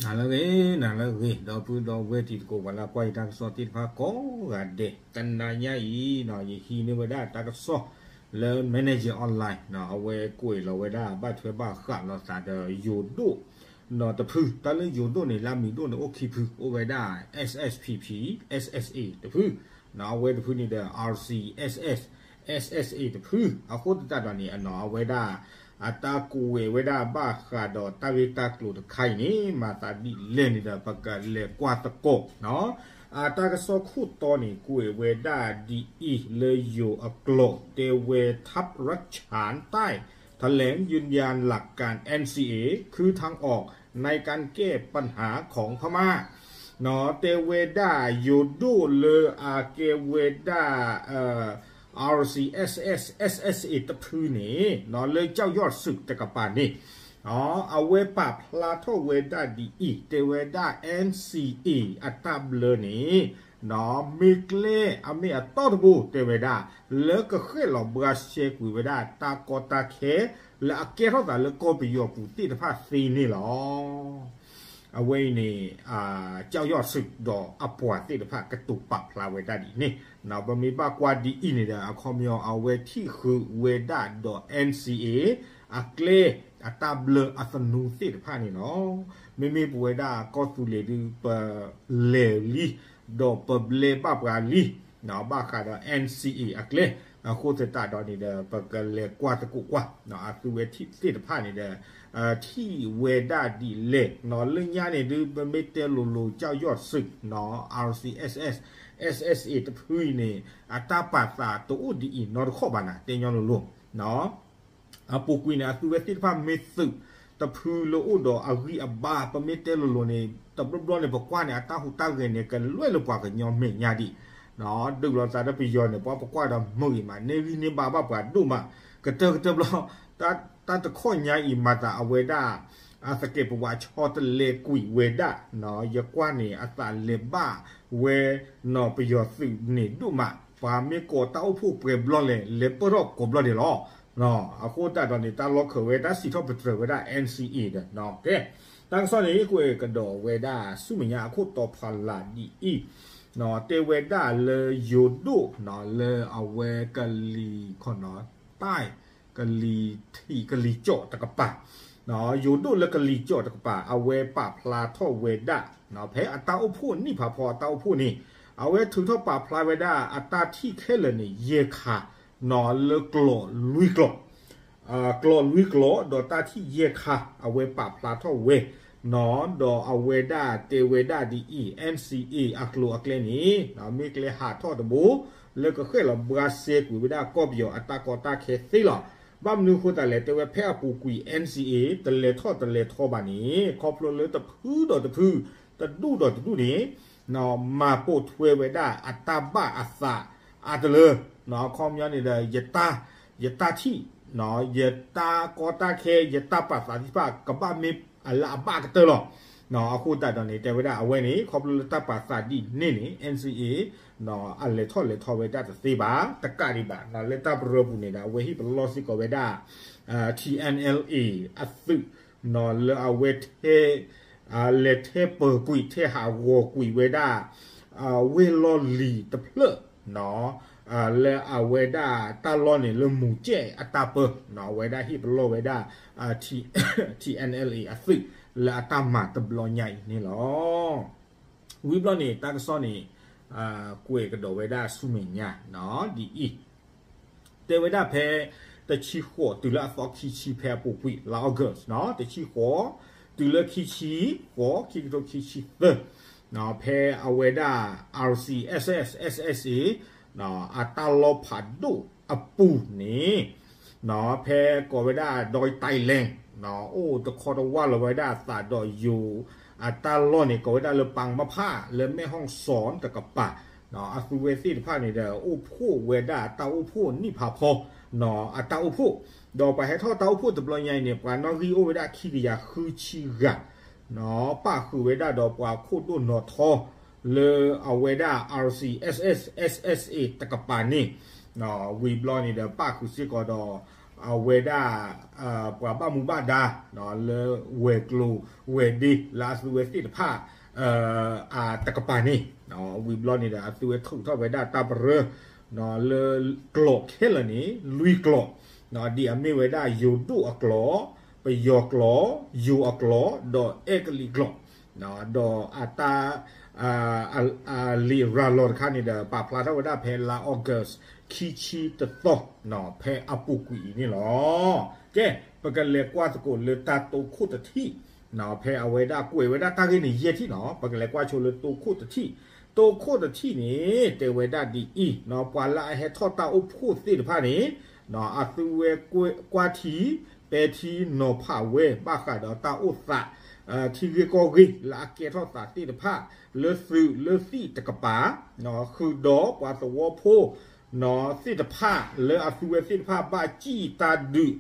နၤလၢအဂ့ၤ, နၤလၢအဂ့ၤ, ဒီပုၢ်ဒီဝဲၢ်တံၤသကိး ပှၤလၢကွၢ်ယတၢ်ကစီၣ်သ့ၣ်တဖၣ်ကိးဂၤဒဲး, တနၤညါအံၤ ယဟံးန့ၢ်ဝဲဒၣ်တၢ်ကစီၣ်လၢ Manager Online အဝဲကွဲးလီၤဝဲဒၣ် ဘၣ်ထွဲဘၣ်ဃးလိာ်သးဒီးယိၤဒိၣ် နီၢ်တဖု, တၢ်လၢယိၤဒိၣ်န့ၣ် လၢအမံၤဒိၣ်န့ၣ်အိၣ်ခံဖု, အိၣ်ဝဲဒၣ် S S P P, S S A တဖု, နီၢ်အဝဲတဖုန့ၣ်ဒီး R C S S, S S A တဖု, အဃိသတးဒီးန့ၣ် အနီၢ်အဝဲဒၣ် အတၢ်ကွဲးဝဲဒၣ်ဘၣ်ဃးဒီးတၢ်ဂ့ၢ်တၢ်ကျိၤတခါအံၤန့ၣ် မၤသးဒ်လဲၣ်န့ၣ်ဒီး ပကလဲၤကွၢ်သကိး, နီၢ် အတၢ်ကစီၣ်ခိၣ်တီန့ၣ် ကွဲးဝဲဒၣ်ဒ်အံၤ လၢယိၤအကျိာ် တဲဝဲ ทัพรัฐฉานใต้ แถลงยืนยันหลักการ เอ็น ซี เอ คือทางออกในการแก้ปัญหาของพม่า နီၢ် တဲဝဲဒၣ် ယိၤဒိၣ်လၢအကဲဝဲဒၣ် R C S S, S S A တဖုန့ၣ် နီၢ် လၢ ကျောက်ယွတ်ႈသုး တကပၤန့ၣ် အဝဲပာ်ဖျါထီၣ်ဝဲဒၣ်ဒ်အံၤ, တဲဝဲဒၣ် N C A အတၢ်ဘျၢန့ၣ် နီၢ် မ့ၢ်ကျဲအမ့ၢ်အတီတဘိ တဲဝဲဒၣ် လၢကဃဲၣ်လီၤဘှါရှဲကွံာ်ဝဲဒၣ် တၢ်ကီတၢ်ခဲ လၢအကဲထီၣ်သးလၢကီၢ်ပယီၤပူၤသ့ၣ်တဖၣ်သ့န့ၣ်လီၤ. အဝဲအံၤန့ၣ် ကျောက်ယွတ်ၢ်သုး ဒီးအပှၤသ့ၣ်တဖၣ်ကတိၤပာ်ဖျါဝဲဒၣ်ဒ်န့ၣ်, နီၢ် ပမ့ၢ်ဘၣ်ကွၢ်ဒ်အံၤန့ၣ်ဒီး အခီပညီအဝဲထံၣ်ဃုာ်ဝဲဒၣ်ဒီး N C A အကျဲ အတၢ်ဘျၢအသနူသ့ၣ်တဖၣ်န့ၣ်လီၤ. မ့မ့ၢ်ပဝဲဒၣ်ကီၢ်သူလ့ၤဒုး ပလဲၤလံ ဒီးပဘျဲဘၣ်ပှၤလံ နီၢ် ဘၣ်ဃးဒီး N C A အကျဲ, အဃိသတးဒီးန့ၣ်ဒီး ပကလဲၤကွၢ်သကိးကွၢ် နီၢ် အသုဝဲထံၣ်သ့ၣ်တဖၣ်န့ၣ်ဒီး ထံၣ်ဝဲဒၣ်ဒ်လဲၣ်, နီၢ် လၢညါန့ၣ်ဒုး ပမ့ၢ်တဲလိၤလိၤ ကျောက်ယွတ်ၢ်သုး နီၢ် R C S S, S S A တဖုအံၤန့ၣ် အတၢ်ပာ်သးတအိၣ်ဒ်အံၤနီတခီၣ်ဘၣ်နၤ တဲညီလိၤလိၤ နီၢ် အပူၤကွံာ်န့ၣ် အသုဝဲသ့ၣ်တဖၣ်မ့ၢ်သုးတဖုလၢအိၣ်ဒီးအဂံၢ်အဘါ, ပမ့ၢ်တဲလိၤလိၤန့ၣ် တဘျီဘျီန့ၣ် ပကွၢ်န့ၣ် အတၢ်ဟူးတၢ်ဂဲၤန့ၣ် ကလွဲၢ်လၢပှၤကညီမဲာ်ညါဒံး, နီၢ် ဒုးလိာ်သးဒီးပယီၤန့ၣ် ပှၤပကွၢ်ဒီးမုာ်ဂ့ၤမး န့ၢ်ဂံၢ်န့ၢ်ဘါဘၣ်ပှၤဒိၣ်မး, ကတၢၢ်ကတၢၢ်ဘျီ တၢ်တခီညါအံၤမၤသးအဝဲဒၣ် အသကဲးပဝးဆီတလဲကွံာ်ဝဲဒၣ်, နီၢ် ယကွၢ်န့ၣ် အသးလဲၤဘၣ်ဝဲ နီၢ် ပယီၤသုးန့ၣ်ဒိၣ်မး, ပှၤမ့ၢ်ကိးတၢ်အိၣ်ဖှိၣ်ပှဲၤဘျီလဲၣ် လဲၤပၢၢ်ထီၣ်ကိးဘျီဒဲးလီၤ. အဃိသတးဒီးန့ၣ် တၢ်လီၢ်ခၢးဝဲ တၢ်စံးထီၣ်ပတြၢၤဝဲဒၣ် N C A ဒီး ကဲ တၢ်ကစီၣ်န့ၣ် ကွဲးကဒီးဝဲဒၣ်ဆူမဲာ်ညါအခိၣ်တီဖးလးဒ်အံၤ, နီၢ် တဲဝဲဒၣ်လၢယိၤဒိၣ် နီၢ် လၢအဝဲကလံၤခီနီၢ် တၢ် ကလံၤထံး ကလံၤကၠီၣ်တကပၤ, နီၢ် ယိၤဒိၣ်လၢကလံၤကၠီၣ်တကပၤ အဝဲပာ်ဖျါထီၣ်ဝဲဒၣ်, နီၢ် ဖဲအတၢ်အိၣ်ဖှိၣ်နံၣ်ဖးဖီအတၢ်အိၣ်ဖှိၣ်န့ၣ် အဝဲထုးထီၣ်ပာ်ဖျါဝဲဒၣ်အတၢ်ထံၣ်ခဲလၢာ်န့ၣ် ယဲၢ်ခါ, နီၢ် လၢကျိာ်လွံၢ်ကျိာ် ကျိာ်လွံၢ်ကျိာ် ဒီးတၢ်ထံၣ်ယဲၢ်ခါ အဝဲပာ်ဖျါထီၣ်ဝဲ, နီၢ် ဒီးအဝဲဒၣ်တဲဝဲဒၣ်ဒ်အံၤ, N C A အကျိၤအကျဲန့ၣ် နီၢ် မ့ၢ်ကျဲဟးထီၣ်တဘိ လၢကဃဲၣ်လီၤဘှါစဲကွံာ်ဝဲဒၣ်ကီၢ်ပယီၤအတၢ်ကီတၢ်ခဲသ့လီၤ. ဘၣ်မနုၤအဃိသတးလဲၣ် တဲဝဲဖဲအပူၤကွံာ် N C A တလဲၤထီၣ်တလဲၤထီဘၣ်န့ၣ် ခီဖျိလၢတဖုဒီးတဖု တဒူၣ်ဒီးတဒူၣ်န့ၣ် နီၢ် မၤပိာ်ထွဲဝဲဒၣ်အတၢ်ဘၣ်အသးအါတလၢ, နီၢ် အခီပညီန့ၣ်ဒီး ယတၢ် ယတၢ်ထံၣ်, နီၢ် ယတၢ်ကီတၢ်ခဲ ယတၢ်ပာ်သးသ့ၣ်တဖၣ် ကဘၣ်မ့ၢ်လၢအဘၣ်ကတၢၢ်လီၤ. နီၢ် အဃိသတးဒီးန့ၣ် တဲဝဲဒၣ်အဝဲန့ၣ် ခီဖျိလၢတၢ်ပာ်သးဒ်န့ၣ်န့ၣ် N C A နီၢ် အလဲၤထီၣ်လဲၤထီဝဲဒၣ်တသ့ဘၣ်, တကးဒံးဘၣ် နီၢ် လၢတၢ်ပရၢပူၤန့ၣ်ဒီး အဝဲဟ့ၣ်ပလီၢ်စ့ၢ်ကီးဝဲဒၣ် T N L A အသုး, နီၢ် လၢအဝဲထဲ လဲၤထဲပၢၤကွံာ် ထဲဟးဂီၤကွံာ်ဝဲဒၣ် ဝ့ၢ်လီၢ်လံၤတဖျၢၣ်, နီၢ် လၢအဝဲဒၣ်တၢ်လီၢ်န့ၣ်လၢမူၤကဲၣ်အတၢ်ပၢ, နီၢ် အဝဲဒၣ်ဟ့ၣ်ပလီၢ်ဝဲဒၣ် T N L A အသုး လၢအတၢ်မၤတဘျီညါအံၤန့ၣ်လီၤ. ဝံၤဘျီန့ၣ် တၢ်ကစီၣ်န့ၣ် ကွဲးကဒီးဝဲဒၣ်ဆူမဲာ်ညါ နီၢ် ဒ်အံၤ, တဲဝဲဒၣ်ဖဲ တဆံဃိးတုၤလၢအသီခံဆံဖဲအပူၤကွံာ် လါ August နီၢ် တဆံဃိး တုၤလၢခံဆံဃိး ခံကထိခံဆံသၢ, နီၢ် ဖဲအဝဲဒၣ် R C S S, S S A နီၢ် အတၢ်လီၢ်ဖးဒိၣ်အပူၤန့ၣ် နီၢ် ဖဲကိးဝဲဒၣ် ဒွဲၣ်တၢ်လဲၣ် နီၢ် အိၣ်တခီတဝၢ်လီၤဝဲဒၣ်အသးဒီးယိၤ အတၢ်လီၢ်န့ၣ် ကိးဝဲဒၣ်လၢ ပၢင်မဖၣ် လၢမဲၢ်ဟီၣ်စီၣ်တကပၤ, နီၢ် အသုဝဲသ့ၣ်တဖၣ်န့ၣ်ဒီး အိၣ်ဖှိၣ်ဝဲဒၣ်တၢ်အိၣ်ဖှိၣ်နံၣ်ဖးဖီ နီၢ် အတၢ်အိၣ်ဖှိၣ်, ဒီးပှၤဟဲထီၣ်တၢ်အိၣ်ဖှိၣ်တဘျီညါအံၤန့ၣ် ပှၤနီၣ်ဂံၢ်အိၣ်ဝဲဒၣ်ခံကယၤဃုဆံဂၤ နီၢ် ပၣ်ဃုာ်ဝဲဒၣ်ဒီးပှၤခိၣ်ဒိၣ်နီၢ်ထီ လၢအဝဲဒၣ် R C S S, S S A တကပၤန့ၣ်, နီၢ် ဝံၤဘျီန့ၣ်ဒီး ပၣ်ဃုာ်စ့ၢ်ကီးဒီး အဝဲဒၣ် ပှၤဘၣ်မူဘၣ်ဒါ လၢဝဲၤကျိၤဝဲၤဒ့လၢအသုဝဲသ့ၣ်တဖၣ် အတကပၤန့ၣ် ဝံၤဘျီန့ၣ်ဒီး အသုဝဲထုးထီၣ်ဝဲဒၣ်တၢ်ပရၢ လၢကျိာ်ခဲလၢာ်န့ၣ် လွံၢ်ကျိာ် ဒ်အမ့ၢ်ဝဲဒၣ်ယိၤဒိၣ်အကျိာ်, ပယီၤကျိာ်, ယိၤအကျိာ်, ဒီးအဲကလံးကျိာ် ဒီးအတၢ် အလံာ်ရၤလီၤတခါန့ၣ်ဒီး ပာ်ဖျါထီၣ်ဝဲဒၣ်ဖဲလါ August ခံဆံတသီ ဖဲအပူၤကွံာ်အံၤန့ၣ်လီၤ. ကဲ ပကလဲၤကွၢ်သကိးလၢတၢ်တိခိၣ်တထံၣ် ဖဲအဝဲဒၣ်ကွဲးဝဲဒၣ်တၢ်ဂ့ၢ်န့ၣ်ယဲၢ်ထံၣ်နီၤ ပကလဲၤကွၢ်ဆိလၢတိခိၣ်တထံၣ်, တိခိၣ်တထံၣ်န့ၣ် တဲဝဲဒၣ်ဒ်အံၤ, ပှၤလၢအဟဲထီၣ်တၢ်အိၣ်ဖှိၣ်သ့ၣ်တဖၣ်န့ၣ် အသုဝဲကွၢ်ထံ ပဲာ်ထံနီၤဖးဝဲ ဘၣ်ဃးဒီးတၢ်အိၣ်သး ထံဂ့ၢ်ကီၢ်ဂ့ၢ် လၢအကဲထီၣ်သးသ့ၣ်တဖၣ် လၢသုးလၢသံၣ်တကပၤ ဃုာ်ဒီးပှၤသဝီဖိ သ့ၣ်တဖၣ်လၢအသုဝဲသ့ၣ်တဖၣ်ဘၣ်စံၣ်တၢ်ဒုး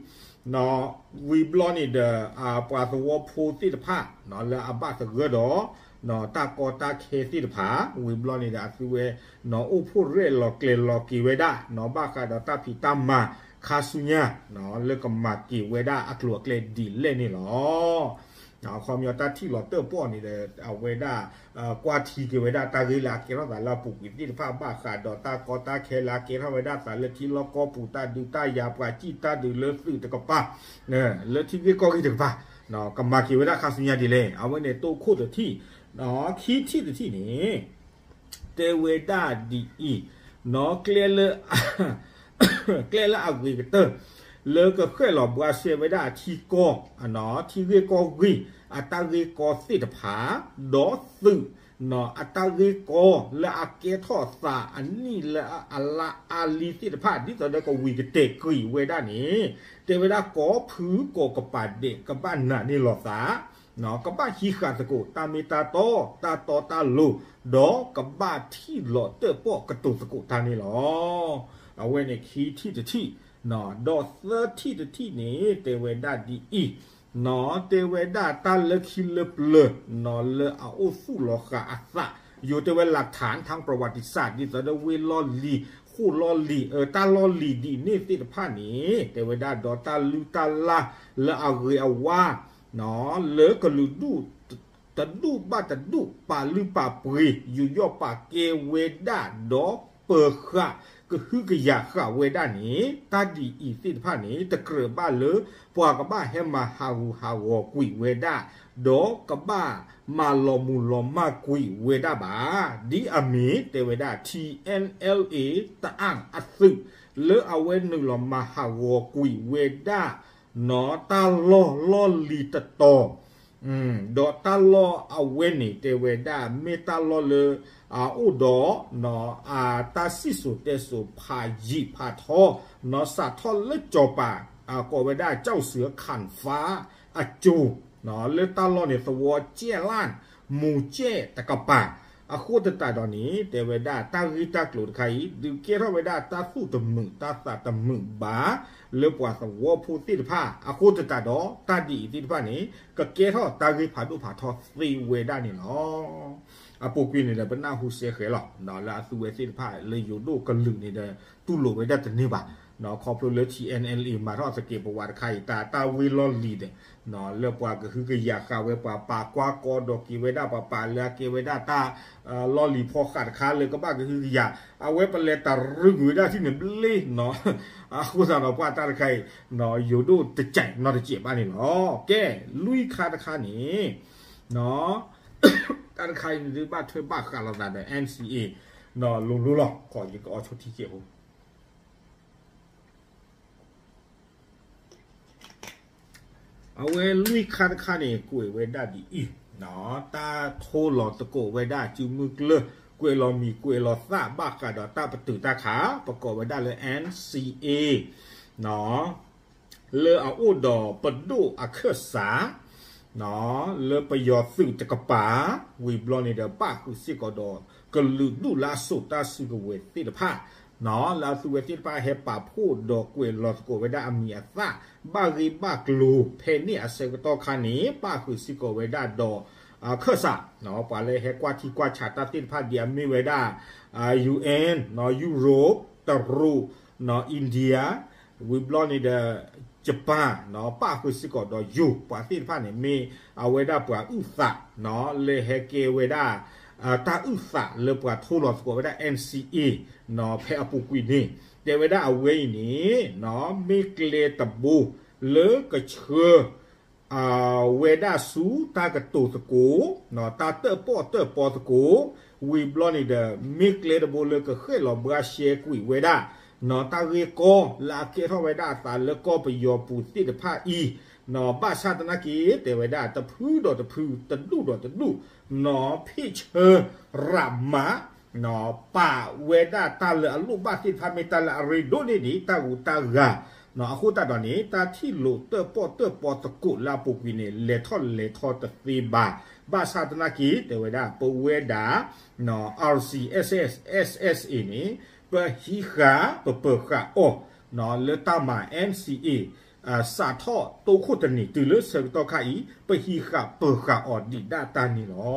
ဝံၤဘျီန့ၣ်ဒီး ပှၤသဝီဖိသ့ၣ်တဖၣ် လၢအဘၣ်သဂၢၢ်ဒီး တၢ်ကီတၢ်ခဲသ့ၣ်တဖၣ် ဝံၤဘျီန့ၣ်ဒီး အသုဝဲ အိၣ်ဖှိၣ်ရဲၣ်လီၤကျဲၤလီၤက့ၤဝဲဒၣ် ဘၣ်ဃးဒီးတၢ်ဖံးတၢ်မၤခါဆူညါ လၢကမၤက့ၤဝဲဒၣ်အကျိၤအကျဲဒ်လဲၣ်န့ၣ်လီၤ. အခီပညီတၢ်ထံၣ်လီၤတၢၣ်ပီၣ်န့ၣ်ဒီး အဝဲဒၣ် ကွၢ်ထံက့ၤဝဲဒၣ်တၢ်ဂ့ၢ်လၢအကဲထီၣ်သးလၢအပူၤကွံာ်သ့ၣ်တဖၣ် ဘၣ်ဃးဒီးတၢ်ကီတၢ်ခဲလၢအကဲထီၣ်ဝဲဒၣ်သးလၢထံလီၢ်ကီၢ်ပူၤ တၢ်ဒုးတၢ်ယၤပှၤစံၣ်တၢ်ဒုးလၢသုးတကပၤ လၢထံဂ့ၢ်ကီၢ်ဂ့ၢ်တကပၤ ကမၤက့ၤဝဲဒၣ်ခါဆူညါဒ်လဲၣ် အဝဲန့ၣ်တိခိၣ်တထံၣ်, ခံထံၣ်တထံၣ်န့ၣ် တဲဝဲဒၣ်ဒ်အံၤ, နီၢ် ကျဲလၢ ကျဲလၢအဂ့ၤကတၢၢ် လၢကဃဲၣ်လီၤဘှါရှဲဝဲဒၣ်အထံကီၢ် ထံဂ့ၢ်ကီၢ်ဂ့ၢ် အတၢ်ဂ့ၢ်ကီသ့ၣ်တဖၣ် ဒီးသုး အတၢ်ဂ့ၢ်ကီလၢအကဲထီၣ်သးအနံၣ်လၢအလါအါလံသ့ၣ်တဖၣ် ဒ်သိးဒီးကဝံၤကတဲာ်ကွံာ်ဝဲဒၣ်န့ၣ် တဲဝဲဒၣ်ကိးဖုကိးကပၤဒဲး ကဘၣ်နာ်န့ၢ်လိာ်သး ကဘၣ်ဟံးဃာ်သကိးတၢ်မ့ၢ်တၢ်တီ တၢ်တီတၢ်လိၤ ဒီးကဘၣ်ထံၣ်လီၤတၢၣ်ပီၣ်ကတိၤသကိးတၢ်န့ၣ်လီၤ. အဝဲန့ၣ်ခံထံၣ်တထံၣ်, ဒီးသၢထံၣ်တထံၣ်န့ၣ် တဲဝဲဒၣ်ဒ်အံၤ, တဲဝဲဒၣ်တၢ်လၢခံလၢပျၢၤ လၢအအိၣ်သူၣ်လီၤဃာ်အသး ယိၤတဲဝဲ หลักฐานทางประวัติศาสตร์ ဒ်သိးဒီးဝ့ၢ်လီၢ်လံၤ ဃိၣ်လီၢ်လံၤ တၢ်လီၢ်လံၤဒ်န့ၣ်သ့ၣ်တဖၣ်န့ၣ် တဲဝဲဒၣ်ဒီးတၢ်လုၢ်တၢ်လၢ်လၢအဂ့ၤအဝါ လၢကလုာ်ဒူၣ် တဒူၣ်ဘၣ်တဒူၣ် ပာ်လုၢ်ပာ်ပှ့ၤ ယူးယီၣ်ပာ်ကဲဝဲဒၣ် ဒီးပၢၤဃာ်ကဟုကယာ်ဃာ်ဝဲဒၣ်န့ၣ် တၢ်ဒ်အံၤသ့ၣ်တဖၣ်န့ၣ် တကြၢးဘၣ်လၢ ပှၤကဘၣ်ဟဲမၤဟးဂူာ်ဟးဂီၤကွံာ်ဝဲဒၣ် ဒီးကဘၣ်မၤလီၤမုၢ်လီၤမၢ်ကွံာ်ဝဲဒၣ်ဘၣ်. ဒ်အမ့ၢ်တဲဝဲဒၣ် ထံ NLA တအၣ်အသုး လၢအဝဲနုာ်လီၤမၤဟးဂီၤကွံာ်ဝဲဒၣ် နီၢ် တၢ်လီၢ်လီၢ်လံၤတတီၤ ဒီးတၢ်လီၢ်အဝဲန့ၣ်တဲဝဲဒၣ် မ့ၢ်တၢ်လီၢ်လၢ အအိၣ်ဒီး နီၢ် အတၢ်စံၣ်စိၤတဲစိၤဖးယံာ်ဖးထီ နီၢ် စးထီၣ်လၢစီၤပၤ ကိးဝဲဒၣ် ကၠီၣ်စၢၣ်ခၣ်ဖါ အစိၤ နီၢ် လၢတၢ်လီၢ်န့ၣ် သဝီကၠဲၣ်လၣ် မူၤကၠဲၣ်တကပၤ အဃိသတးဒီးန့ၣ် တဲဝဲဒၣ်တၢ်ဂ့ၢ်တၢ်ကျိၤတခါအံၤ ဒုးကဲထီၣ်ဝဲဒၣ်တၢ်သူၣ်တမုာ်တၢ်သးတမုာ်ဘၣ် လၢပှၤသဝီဖိသ့ၣ်တဖၣ် အဃိသတးဒီး တၢ်ဒ်အံၤသ့ၣ်တဖၣ်န့ၣ် ကကဲထီၣ်တၢ်ဂ့ၢ်ဖးဒိၣ်ဖးထီသ့ဝဲဒၣ်န့ၣ်လီၤ. အပူၤကွံာ်န့ၣ်ဒီး ပနၢ်ဟူစဲဃဲၤလီၤ လၢအသုဝဲသ့ၣ်တဖၣ်လၢယိၤဒိၣ်ကလုာ်န့ၣ်ဒီး တူၢ်လိာ်ဝဲဒၣ်တန့ၢ်ဘၣ် ခီဖျိလၢ ထံ NLA မၤထီၣ်သကဲးပဝးတခါအံၤ တၢ် တၢ်ဝ့ၢ်လီၢ်လံၤဒီး လၢပှၤကဟုကယာ်ဃာ်ဝဲ ပှၤပာ်ကွၢ်ကီဒီးက့ၤဝဲဒၣ် ပှၤပာ်လၢအကဲဝဲဒၣ်တၢ် လီၢ်လံၤဖီဃးတခါလၢကဘၣ်ကဟုကယာ် အဝဲပလဲၤတရူးကွံာ်ဝဲဒၣ်ထံၣ်န့ၣ်ဘျ့နီၢ် အဃိသတးဒီးပှၤတၢ်တခါအံၤ ယိၤဒိၣ်တကဲးနီတစဲးဘၣ်န့ၣ်လီၤ. ကဲ လွံၢ်ခါတခါန့ၣ် တၢ်တခါအံၤန့ၣ်ဒုးဘၣ်ထွဲဘၣ်ဃးလိာ်သးဒီး NCA လိၤလိၤလီၤ ခီယကအီဆိထံကဲးဖိ အဝဲလွံၢ်ခါတခါန့ၣ် ကွဲးဝဲဒၣ်ဒ်အံၤ, တၢ်ထိလီၤသကိးဝဲဒၣ်စုမုၢ်ကျၢၢ် ကွဲးလီၤမံၤကွဲးလီၤသၣ်ဘၣ်ဃးဒီးတၢ်ပတုာ်တၢ်ခး ပကိးဝဲဒၣ်လၢ NCA လၢအအိၣ်ဒီးပဒိၣ်အခၢၣ်စး လၢပယီၤသုးတကပၤ ဝံၤဘျီန့ၣ်ဒီး ဘၣ်ဃုာ်စ့ၢ်ကီးဒီး ကလုာ်ဒူၣ်လၢအစိာ်တၢ်စုကဝဲၤသ့ၣ်တဖၣ် လၢအသုဝဲသ့ၣ်တဖၣ်ဟဲပာ်ဖှိၣ်ဒီးကွဲးလီၤသကိးဝဲဒၣ်အမံၤအသၣ် ဘၣ်ဂ့ၢ်ဘၣ်ကျိၤ ဖဲန့ၣ်အဆၢကတီၢ်ခါန့ၣ် ဘၣ်ဃုာ်စ့ၢ်ကီးဝဲဒၣ်ဒီး ခၢၣ်စး ပှၤလၢဟဲကွၢ်ထံကွၢ်ဆးတၢ်သ့ၣ်တဖၣ်ဒ်အမ့ၢ်ဝဲဒၣ် UN, Europe, တရူး, India, ဝံၤဘျီန့ၣ်ဒီး ယပၣ် ပၣ်ဃုာ်စ့ၢ်ကီးဒီးယိၤ ပှၤသ့ၣ်တဖၣ်န့ၣ် မ့ၢ်အဝဲဒၣ်ပှၤအုၣ်သး လၢဟဲကဲဝဲဒၣ် တၢ်အုၣ်သးလၢပှၤထိလီၤသကိးဝဲဒၣ် NCA ဖဲအပူၤကွံာ်န့ၣ် တဲဝဲဒၣ်အဝဲအံၤန့ၣ် မ့ၢ်ကျဲတဘိလၢကဆှၢ ဝဲဒၣ်ဆူတၢ်ကတိၤသကိး, တၢ်တၢၣ်ပီၣ်တၢၣ်ပီသကိး, ဝံၤဘျီန့ၣ်ဒီး မ့ၢ်ကျဲတဘိလၢကဃဲၣ်လီၤဘှါရှဲကွံာ်ဝဲဒၣ် တၢ်ဂ့ၢ်ကီလၢအကဲထီၣ်ဝဲဒၣ်အသးလၢကီၢ်ပယီၤပူၤသ့ၣ်တဖၣ်အံၤ, ဘၣ်ဆၣ်သနာ်က့ တဲဝဲဒၣ်တဖုဒီးတဖု တဒူၣ်ဒီးတဒူၣ် ဖ့ၣ်ဆၢရးမး ပာ်ဝဲဒၣ်တၢ်လၢအလိၣ်ဘၣ်သ့ၣ်တဖၣ် မ့ၢ်တၢ်လၢအရ့ဒိၣ်န့ၢ်ဒံးတၢ်ဂူာ်တၢ်ဂၤ, အဃိသတးဒီးန့ၣ် တၢ်ထံၣ်လိာ်တၢၣ်ပီၣ်တၢၣ်ပီသကိးလၢအပူၤကွံာ်န့ၣ် လဲၤထီၣ်လဲၤထီတသ့ဘၣ်. ဘၣ်ဆၣ်သနာ်က့ တဲဝဲဒၣ် ပဝဲဒၣ် RCSS SSA န့ၣ် ပဟံးဃာ်ပပၢၤဃာ်အီၤ လၢတၢ်မၤ NCA စးထီၣ်တိခိၣ်တနံၤတုၤလၢဆၢကတီၢ်ခါအံၤ ပဟံးဃာ်ပၢၤဃာ်အီၤဒံးဒၣ်တၢ်န့ၣ်လီၤ.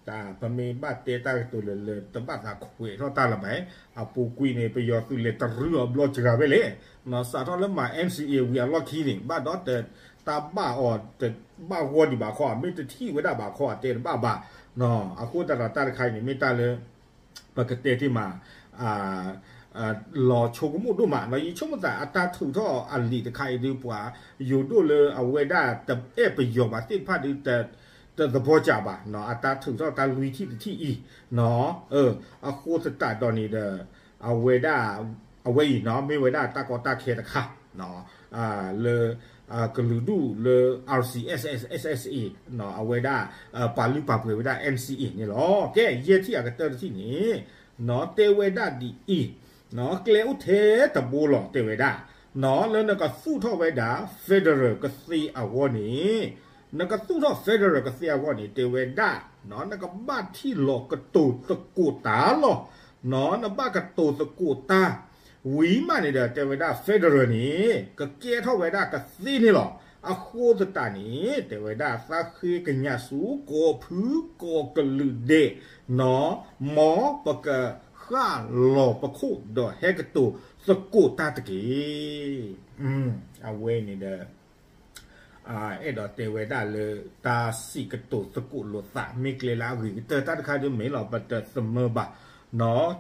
တၢ်ပမ့ၢ်ဘၣ်တဲတၢ်ကတိၤလၢလၢ တဘၣ်သးခွဲးထီၣ်တၢ်လၢၤဘၣ်, အပူၤကွံာ်န့ၣ် ပယီၤသုးလဲၤတရူးအီၤဘျီစှၤဝဲလဲၣ်, စးထီၣ်လၢမၤ NCA ဝံၤအလီၢ်ခံန့ၣ် ဘၣ်ဒီးတဘၣ်အီၤ တဘၣ်ဂီၢ်ဒံးဘၣ်ခီ, မ့ၢ်တထံၣ်ဝဲဒၣ်ဘၣ်ခီ အတဲတဘၣ်ဘၣ်. အဃိသတးဒီးတၢ်တခါအံၤန့ၣ် မ့ၢ်တၢ်လၢ ပကတဲတ့ၢ်မး လီၤဆိကမိၣ်ဒိၣ်မး, ယဆိကမိၣ်သးအတၢ်ထုးထီၣ်အလံာ်တခါအံၤဒုး ပှၤယိၤဒိၣ်လၢအဝဲဒၣ်တအဲၣ်ပယီၤဘၣ်သ့ၣ်တဖၣ်ဒုး တသဘီကးဘၣ်, အတၢ်ထုးထီၣ်တၢ်လွံၢ်ထံၣ်တထံၣ်အံၤ, အဃိသတးဒီးန့ၣ်ဒီး အဝဲဒၣ် အဝဲအံၤ မ့ၢ်ဝဲဒၣ်တၢ်ကီတၢ်ခဲတခါ လၢ ကလုာ်ဒူၣ်လၢ RCSS SSA အဝဲဒၣ် ပာ်လုၢ်ပာ်ပှ့ၤဝဲဒၣ် NCA န့ၣ်လီၤ. ကဲ ယဲၢ်ထံၣ်အကတၢၢ်တထံၣ်န့ၣ် တဲဝဲဒၣ်ဒ်အံၤ, ကျဲအိၣ်ထဲတဘိလီၤ တဲဝဲဒၣ်, လၢနကသူၣ်ထီၣ်ဝဲဒၣ် federal ကသ့အဂီၢ်န့ၣ်, နကသူၣ်ထီၣ် federal ကသ့အဂီၢ်န့ၣ် တဲဝဲဒၣ်, နကဘၣ်ထံၣ်လီၤကတိၤသကိးတၢ်လီၤ. နဘၣ်ကတိၤသကိးတၢ် ဝံၤမးန့ၣ်ဒီး တဲဝဲဒၣ် federal န့ၣ် ကကဲထီၣ်ဝဲဒၣ်ကသ့န့ၣ်လီၤ. အဃိသတးန့ၣ် တဲဝဲဒၣ် သးဃ့ကညးဆူ ကီၢ်ဖုကီၢ်ကလုာ်ဒဲး မ်ပကဃၣ်လီၤပခိၣ်ဒီးဟဲကတိၤသကိးတၢ်တက့ၢ်. အဝဲန့ၣ်ဒီး အဲၣ်ဒိးတဲဝဲဒၣ်လၢ တၢ်စံးကတိၤသကိးလိာ်သး မ့ၢ်ကျဲလၢအဂ့ၤကတၢၢ်တၢ်တခါဒုးမ့ၢ်လီၤ ပတသမၢဘၣ်.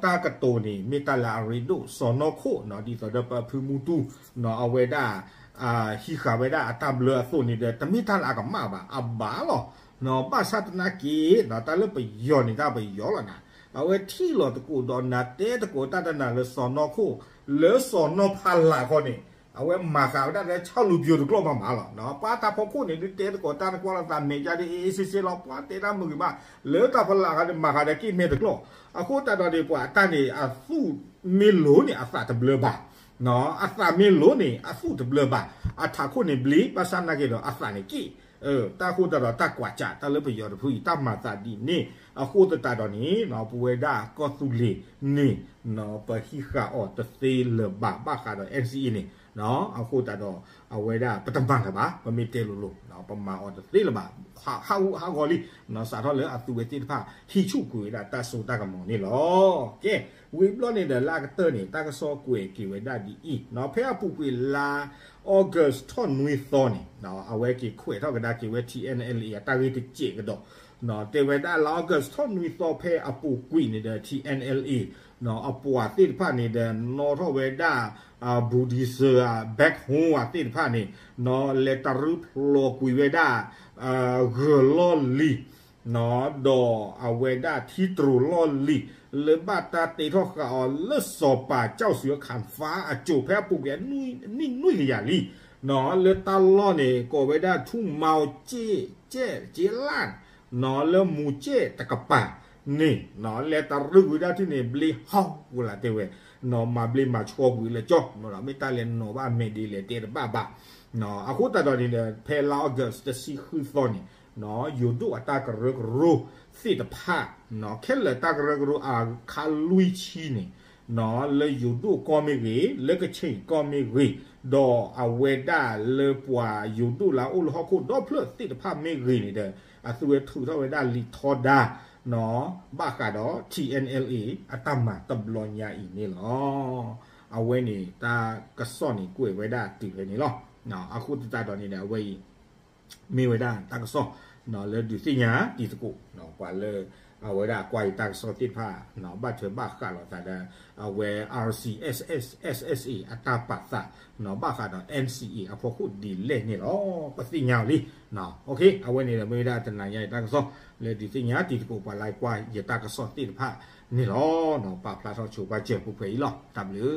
တၢ်ကတိၤန့ၣ် မ့ၢ်တၢ်လၢအရ့ဒိၣ် စီၤနီၢ်ခိၣ် ဒ်သိးဒီးပဖုမူတူ အဝဲဒၣ် ဟံးဃာ်ဝဲဒၣ်အတၢ်ဘျၢအသိးန့ၣ်ဒီး တမ့ၢ်တၢ်လၢအကမၣ်ဘၣ် အဘၣ်လီၤ. ဘၣ်ဆၣ်သနာ်က့ တၢ်လၢပယီၤန့ၣ် တၢ်ပယီၤလီၤနၤ, အဝဲထံၣ်လီၤသကိးဒီးနၤ တဲသကိးတၢ်တနၤလၢစီၤနီၢ်ခိၣ် လၢစီၤနီၢ်ဖးလးခီန့ၣ် အဝဲမၤဃာ်ဝဲဒၣ်လၢ ဆၣ်လူၤပယိၤ တကျီၢ်မးမးလီၤ. ပှၤတၢ်ဖီခိၣ်န့ၣ် ဒုးတဲသကိးတၢ်တကွၢ်လိာ်သးမဲာ်ညါဒ်အ့ၣ်စ့စ့လီၤ. ပှၤတဲတၢ်မုာ်ဂ့ၤမး လၢတၢ်ဖီလာ်ဂၤန့ၣ် မၤဃာ်ဒီးက့ၣ်မဲာ်တကျီၢ်. အဃိသတးဒီးန့ၣ် ပှၤအတၢ်န့ၣ် အသူၣ်မ့ၢ်လိၤန့ၣ် အသးတဘျၢဘၣ်, အသးမ့ၢ်လိၤန့ၣ် အသူၣ်တဘျၢဘၣ်. အထးခိၣ်န့ၣ်ဘျ့ ဘၣ်ဆၣ်သနာ်က့ဒီးအသးန့ၣ်က့ၣ် တၢ်အဃိသတးဒီး တၢ်ကွၢ်စးတၢ်လၢပယီၤတဖုအံၤ တၢ်မၤသးဒ်န့ၣ် အဃိသတးဒီးန့ၣ် ပဝဲဒၣ်ကီၢ်သူလ့ၤန့ၣ် ပဟံးဃာ်အီၤတသ့လၢၤဘၣ် ဘၣ်ဃးဒီး NCA န့ၣ် အဃိသတးဒီး အဝဲဒၣ်ပတမၤလၢၤဘၣ် ပမ့ၢ်တဲလိၤလိၤ ပမၤအီၤတသ့လၢၤဘၣ် ဟးဂူာ်ဟးဂီၤလံ စးထီၣ်လၢအသုးဝဲသ့ၣ်တဖၣ် ဟံးဆူၣ်ကွံာ်ဝဲဒၣ်တၢ်စိတၢ်ကမီၤန့ၣ်လီၤ. ကဲ ဝံၤဘျီန့ၣ်ဒီးလၢအကတၢၢ်န့ၣ် တၢ်ကစီၣ်ကွဲးက့ၤဝဲဒၣ်ဒ်အံၤ ဖဲအပူၤကွံာ်လါ August ထီၣ်နွံသီန့ၣ် အဝဲက့ၤခွဲးထီၣ်ကဒါက့ၤဝဲ TNLA အတၢ်ဂ့ၢ်တစဲးကဒီး တဲဝဲဒၣ်လါ August ထီၣ်နွံသီဖဲအပူၤကွံာ်န့ၣ်ဒီး TNLA အပှၤသ့ၣ်တဖၣ်န့ၣ်ဒီး နီၣ်ထီၣ်ဝဲဒၣ် bulldozer အ backhoe အသ့ၣ်တဖၣ်န့ၣ် လဲၤတရူးဖျိးကွံာ်ဝဲဒၣ် ဂၢၤလီၢ်လံၤ ဒီးအဝဲဒၣ်ထံတြိၤလီၢ်လံၤ လၢဘၣ်တၢ်တ့ထီၣ်ဃာ်အီၤလၢစီၤပၤကၠီၣ်စုအခၣ်ဖးအစိၤ ဖဲအပူၤကွံာ်အနံၣ်နွံကယၤလံ လၢတၢ်လီၢ်န့ၣ် ကိးဝဲဒၣ်ထူမၤကၠ့ၣ်ကၠ့ၣ်လၣ် လၢမူၤကၠ့ၣ်တကပၤန့ၣ် လဲၤတရူးကွံာ်ဒၣ်ထံၣ်န့ၣ် ဘျ့ဟီၣ်ဝဲလၢတဲဝဲ မၤဘျ့မၤဆှီကွံာ်လၢကၠီ မ့ၢ်တၢ်လဲၤနီၤဘၣ်မဲာ်ဒ်လဲၣ်တဲတဘၣ်ဘၣ်. အဃိသတးဒီးန့ၣ်ဒီး ဖဲလါ August တဆံဃုသီန့ၣ် ယိၤဒိၣ်အတၢ်ကရၢကရိသ့ၣ်တဖၣ် ခဲလၢာ်တၢ်ကရၢကရိအခါလွံၢ်ဆံန့ၣ် လၢယိၤဒိၣ်ကီၢ်မ့ၢ်ဂ့ၤ လၢကခ့ၣ်ကီၢ်မ့ၢ်ဂ့ၤ ဒီးအဝဲဒၣ်လၢပှၤယိၤဒိၣ်လၢအအိၣ်လၢဟီၣ်ခိၣ်ဒီဖျၢၣ်သ့ၣ်တဖၣ်မ့ၢ်ဂ့ၤန့ၣ်ဒီး အသုဝဲထုးထီၣ်ဝဲဒၣ်လံာ်ထီဒါ ဘၣ်ဃးဒီး TNLA အတၢ်မၤတဘျီညါအံၤန့ၣ်လီၤ. အဝဲန့ၣ်တၢ်ကစီၣ်န့ၣ်ကွဲးဝဲဒၣ်တုၤဖဲန့ၣ်လီၤ. အဃိသတးဒီးန့ၣ်ဒီး အဝဲအံၤ မ့ၢ်ဝဲဒၣ်တၢ်ကစီၣ် လၢဒုးသ့ၣ်ညါတံၤသကိး ပှၤလၢ အဝဲဒၣ်ကွၢ်ယတၢ်ကစီၣ်သ့ၣ်တဖၣ် ဘၣ်ထွဲဘၣ်ဃးလိာ်သးဒီး အဝဲ RCSS SSA အတၢ်ပာ်သး ဘၣ်ဃးဒီး NCA အဖီခိၣ်ဒ်လဲၣ်န့ၣ်လီၤ. ပသ့ၣ်ညါအီၤလံ. အဝဲန့ၣ်ဒီးမ့ၢ်ဝဲဒၣ်တနၤညါအံၤတၢ်ကစီၣ် လၢဒုးသ့ၣ်ညါတံၤသကိးပှၤလၢကွၢ်ယတၢ်ကစီၣ်သ့ၣ်တဖၣ်န့ၣ်လီၤ. ပာ်ဖျါထီၣ်ဆိပှၤစၢၤပူၤဖဲအံၤလီၤ. တၢ်ဘျုး